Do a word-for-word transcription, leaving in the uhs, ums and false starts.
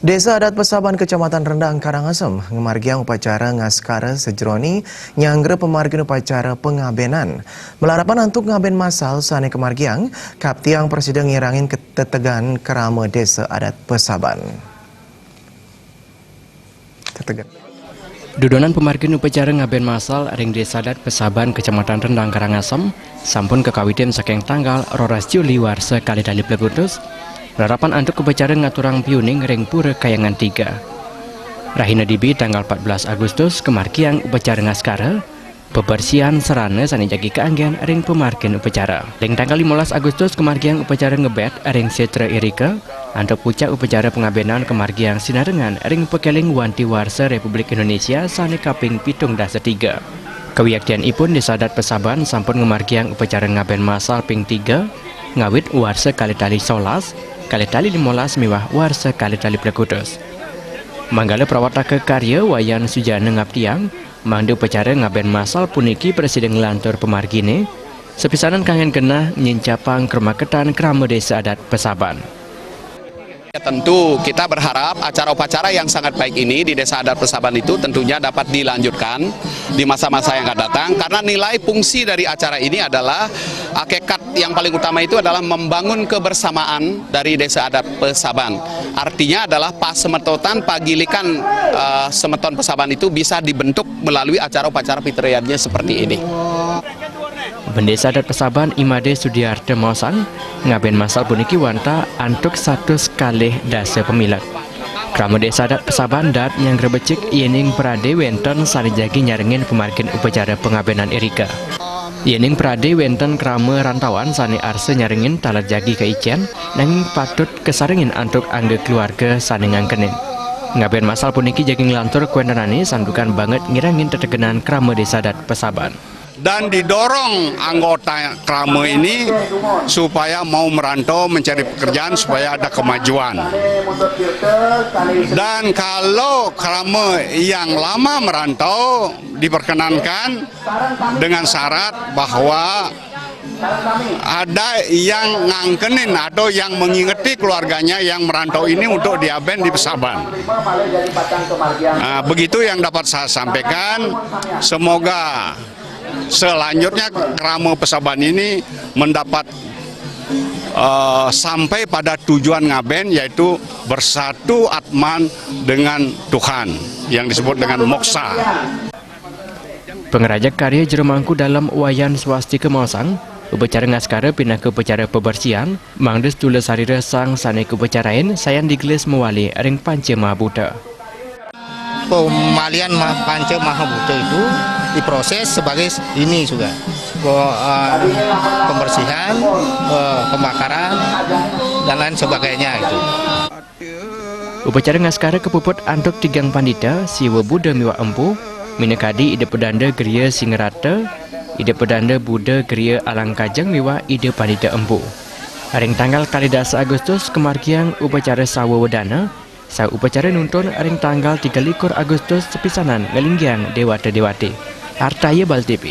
Desa Adat Pesaban, Kecamatan Rendang, Karangasem, ngamargiang upacara ngaskara sajeroning nyanggra pamargin upacara pangabénan. Malarapan antuk ngabén massal sané kamargiang, kaptiang prasida ngirangin ketetegan krama Desa Adat Pesaban. Tetegan. Dudonan pamargin upacara ngabén massal ring Desa Adat Pesaban, Kecamatan Rendang, Karangasem, sampun kakawitin saking tanggal roras Juli warsa kalih tali plekutus, larapan antuk upacara ngaturang piuning ring Pura Kayangan tiga. Rahina dibi tanggal empat belas Agustus kamargiang upacara ngaskara, bebersihan sarana sané jagi kaanggén ring pamargin upacara. Ring tanggal limolas Agustus kamargiang upacara ngebét ring Sétra Irika, antuk pucak upacara pangabénan kamargiang sinarengan ring pakéling wanti warsa Républik Indonésia sané kaping pitung dasa tiga. Kawiaktianipun Desa Adat Pesaban sampun ngamargiang upacara ngabén massal ping tiga, ngawit warsa kalih tali solas, kalih tali limolas miwah warsa kalih tali plekutus. Manggala prawataka karya Wayan Sujana ngaptiang, mangda upacara ngabén massal puniki prasida nglantur pamarginé, sapisanan kanggén genah nyincapang krumaketan krama Desa Adat Pesaban. Ya, tentu kita berharap acara upacara yang sangat baik ini di Desa Adat Pesaban itu tentunya dapat dilanjutkan di masa-masa yang akan datang, karena nilai fungsi dari acara ini adalah, hakikat yang paling utama itu adalah membangun kebersamaan dari Desa Adat Pesaban. Artinya adalah pasemetotan, pagilikan, eh, semeton Pesaban itu bisa dibentuk melalui acara upacara fitriadnya seperti ini. Bendesa Adat Pesaban I Madé Sudiarta maosang, ngabén massal puniki wantah antuk satus kalih dasa pamilet. Krama Desa Adat Pesaban dahat nyanggra becik yéning pradé wénten sané jagi nyarengin pamargin upacara pangabénan irika. Yéning pradé wénten krama rantauan sané arsa nyarengin taler jagi kaicén, nanging patut kasarengin antuk angga keluarga sané ngangkenin. Ngabén massal puniki jagi nglantur kawéntenané santukan banget ngirangin tetegenan krama Desa Adat Pesaban. Dan didorong anggota krama ini supaya mau merantau mencari pekerjaan supaya ada kemajuan. Dan kalau krama yang lama merantau diperkenankan dengan syarat bahwa ada yang ngangkenin atau yang mengingeti keluarganya yang merantau ini untuk diabén di Pesaban. Nah, begitu yang dapat saya sampaikan. Semoga selanjutnya krama Pesaban ini mendapat, eh, sampai pada tujuan ngabén, yaitu bersatu atman dengan Tuhan yang disebut dengan moksa. Pangrajeg karya Jero Mangku Dalem Wayan Swastika maosang, upacara ngaskara pinaka upacara pabersihan, mangda stula sarira sang sané kaupacarain sayan digelis mawali ring Panca Maha Buta. Pemalian ma-, Panca Maha Buta itu diproses sebagai ini juga. Ko-, eh, pembersihan, eh, pembakaran, dan lain sebagainya itu. Upacara ngaskara kapuput antuk tigang pandita, Siwa, Buddha miwah Empu, minakadi Ida Pedanda Griya Singarata, Ida Pedanda Buddha Griya Alangkajeng miwah Ida Pandita Empu. Ring tanggal kalih dasa Agustus kamargiang upacara Sawa Wedana, saha upacara nuntun ring tanggal tiga likur Agustus sapisanan nglinggiang déwata-déwati. Artaya Bali T V.